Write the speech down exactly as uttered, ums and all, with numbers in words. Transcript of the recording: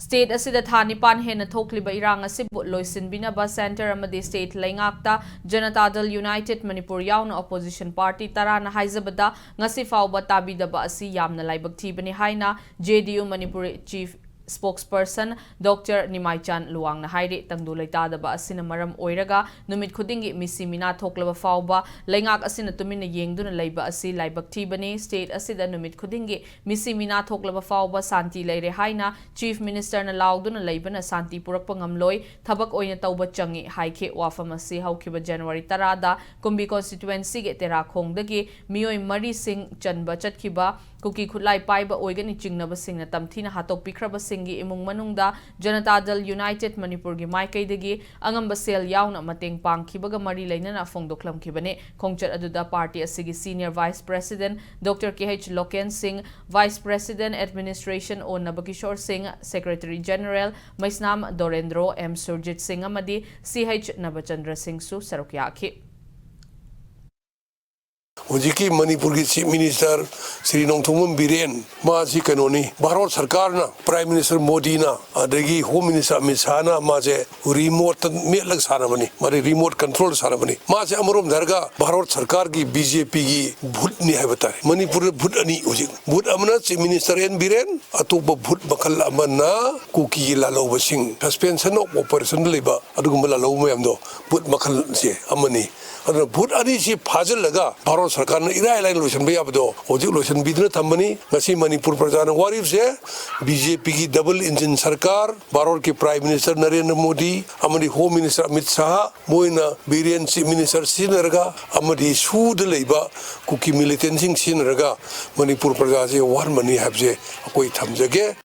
State ꯑꯁꯤꯗ ꯊꯥ ꯅꯤꯄꯥꯟ ꯍꯦꯟꯅ ꯊꯣꯛꯂꯤꯕ ꯏꯔꯥꯡ ꯑꯁꯤꯕꯨ ꯂꯣꯏꯁꯤꯟꯕꯤꯅꯕ centre ꯑꯃꯗꯤ state ꯂꯩꯉꯥꯛꯇ Janata Dal United Manipur ꯌꯥꯎꯅ opposition party ꯇꯔꯥꯅ ꯍꯥꯏꯖꯕꯗ, ꯉꯁꯤ ꯐꯥꯎꯕ ꯇꯥꯕꯤꯗꯕ ꯑꯁꯤ ꯌꯥꯝꯅ ꯂꯥꯏꯕꯛ ꯊꯤꯕꯅꯤ ꯍꯥꯏꯅ J D U Manipur chief spokesperson Doctor ꯅꯤꯃꯥꯏꯆꯥꯟ ꯂꯨꯋꯥꯡꯅ ꯍꯥꯏꯔꯤ꯫ ꯇꯪꯗꯨ ꯂꯩꯇꯥꯗꯕ ꯑꯁꯤꯅ ꯃꯔꯝ ꯑꯣꯏꯔꯒ ꯅꯨꯃꯤꯠ ꯈꯨꯗꯤꯡꯒꯤ ꯃꯤꯁꯤ ꯃꯤꯅꯥ ꯊꯣꯛꯂꯕ ꯐꯥꯎꯕ ꯂꯩꯉꯥꯛ ꯑꯁꯤꯅ ꯇꯨꯃꯤꯟꯅ ꯌꯦꯡꯗꯨꯅ ꯂꯩꯕ ꯑꯁꯤ ꯂꯥꯏꯕꯛ ꯊꯤꯕꯅꯤ꯫ State ꯑꯁꯤꯗ ꯅꯨꯃꯤꯠ ꯈꯨꯗꯤꯡꯒꯤ ꯃꯤꯁꯤ ꯃꯤꯅꯥ ꯊꯣꯛꯂꯕ ꯐꯥꯎꯕ ꯁꯥꯟꯇꯤ ꯂꯩꯔꯦ ꯍꯥꯏꯅ Chief Ministerꯅ ꯂꯥꯎꯗꯨꯅ ꯂꯩꯕꯅ ꯁꯥꯟꯇꯤ ꯄꯨꯔꯛꯄ ꯉꯝꯂꯣꯏ, ꯊꯕꯛ ꯑꯣꯏꯅ ꯇꯧꯕ ꯆꯪꯏ ꯍꯥꯏꯈꯤ꯫ ꯋꯥꯐꯝ ꯑꯁꯤ ꯍꯧꯈꯤꯕ January ꯇꯔꯥꯗ ꯀꯨꯝꯕꯤ constituencyꯒꯤ ꯇꯦꯔꯥꯈꯣꯡꯗꯒꯤ ꯃꯤꯑꯣꯏ ꯃꯔꯤꯁꯤꯡ ꯆꯟꯕ ꯆꯠꯈꯤꯕ ꯀꯨꯀꯤ ꯈꯨꯠꯂꯥꯏ ꯄꯥꯏꯕ ꯑꯣꯏꯒꯅꯤ ꯆꯤꯡꯅꯕꯁꯤꯡꯅ ꯇꯝꯊꯤꯅ ꯍꯥꯠꯇꯣꯛꯄꯤꯈ꯭ꯔꯕꯁꯤꯡꯒꯤ ꯏꯃꯨꯡ ꯃꯅꯨꯡꯗ Janata Dal United ꯃꯅꯤꯄꯨꯔꯒꯤ ꯃꯥꯏꯀꯩꯗꯒꯤ ꯑꯉꯝꯕ ꯁꯦꯜ ꯌꯥꯎꯅ ꯃꯇꯦꯡ ꯄꯥꯡꯈꯤꯕꯒ ꯃꯔꯤ ꯂꯩꯅꯅ ꯐꯣꯡꯗꯣꯛꯂꯝꯈꯤꯕꯅꯤ꯫ ꯈꯣꯡꯆꯠ ꯑꯗꯨꯗ party ꯑꯁꯤꯒꯤ senior vice president Doctor K H local ꯁꯤꯡ, vice president administration ꯑꯣ ꯅꯕꯀꯤꯁꯣꯔ ꯁꯤꯡ, secretary general ꯃꯩꯁꯅꯥꯝ ꯗꯣꯔꯦꯟꯗ꯭ꯔꯣ, M ꯁꯨꯔꯖꯤꯠ ꯁꯤꯡ ꯑꯃꯗꯤ C H ꯅꯕꯆꯟꯗ꯭ꯔ ꯁꯤꯡꯁꯨ ꯁꯔꯨꯛ ꯌꯥꯈꯤ꯫ ꯍꯧꯖꯤꯛꯀꯤ ꯃꯅꯤꯄꯨꯔꯒꯤ Chief Minister ꯁ꯭ꯔꯤ ꯅꯣꯡꯊꯣꯝꯕꯝ ꯕꯤꯔꯦꯟ, ꯃꯥꯁꯤ ꯀꯩꯅꯣꯅꯤ, ꯚꯥꯔꯠ ꯁꯔꯀꯥꯔꯅ, Prime Minister ꯃꯣꯗꯤꯅ, ꯑꯗꯒꯤ Home Minister ꯑꯃꯤꯠ ꯁꯥꯍꯅ ꯃꯥꯁꯦ remoteꯇ ꯃꯦꯠꯂꯒ ꯁꯥꯟꯅꯕꯅꯤ, ꯃꯥꯗꯤ remote control ꯁꯥꯟꯅꯕꯅꯤ꯫ ꯃꯥꯁꯦ ꯑꯃꯔꯣꯝꯗ ꯍꯥꯏꯔꯒ ꯚꯥꯔꯠ ꯁꯔꯀꯥꯔꯒꯤ BJPꯒꯤ ꯚꯨꯠꯅꯤ ꯍꯥꯏꯕ ꯇꯥꯔꯦ꯫ ꯃꯅꯤꯄꯨꯔꯗ ꯚꯨꯠ ꯑꯅꯤ ꯍꯧꯖꯤꯛ, ꯚꯨꯠ ꯑꯃꯅ Chief Minister ꯑꯦꯟ ꯕꯤꯔꯦꯟ, ꯑꯇꯣꯞꯄ ꯚꯨꯠ ꯃꯈꯜ ꯑꯃꯅ ꯀꯨꯀꯤꯒꯤ ꯂꯥꯜꯍꯧꯕꯁꯤꯡ, suspension of operationꯗ ꯂꯩꯕ ꯑꯗꯨꯒꯨꯝꯕ ꯂꯥꯜꯍꯧꯕ ꯃꯌꯥꯝꯗꯣ, ꯚꯨꯠ ꯃꯈꯜꯁꯦ ꯑꯃꯅꯤ꯫ ꯑꯗꯨꯅ ꯚꯨꯠ ꯑꯅꯤꯁꯤ ꯐꯥꯖꯤꯜꯂꯒ ꯚꯥꯔꯠ ꯁꯔꯀꯥꯔꯅ ꯏꯔꯥꯏ ꯂꯥꯏꯅ ꯂꯣꯏꯁꯤꯟꯕ ꯌꯥꯕꯗꯣ ꯍꯧꯖꯤꯛ ꯂꯣꯏꯁꯤꯟꯕꯤꯗꯨꯅ ꯊꯝꯕꯅꯤ꯫ ꯉꯁꯤ ꯃꯅꯤꯄꯨꯔ ꯄ꯭ꯔꯖꯥꯅ ꯋꯥꯔꯤꯕꯁꯦ BJPꯒꯤ double engine ꯁꯔꯀꯥꯔ, ꯚꯥꯔꯠꯀꯤ Prime Minister ꯅꯔꯦꯟꯗ꯭ꯔ ꯃꯣꯗꯤ ꯑꯃꯗꯤ Home Minister ꯑꯃꯤꯠ ꯁꯥꯍ, ꯃꯣꯏꯅ ꯕꯤꯔꯦꯟ Chief Minister ꯁꯤꯖꯤꯟꯅꯔꯒ ꯑꯃꯗꯤ ꯁꯨꯗ ꯂꯩꯕ ꯀꯨꯀꯤ militantꯁꯤꯡ ꯁꯤꯖꯤꯟꯅꯔꯒ ꯃꯅꯤꯄꯨꯔ ꯄ꯭ꯔꯖꯥꯁꯦ ꯋꯥꯍꯟꯕꯅꯤ ꯍꯥꯏꯕꯁꯦ ꯑꯩꯈꯣꯏ ꯊꯝꯖꯒꯦ꯫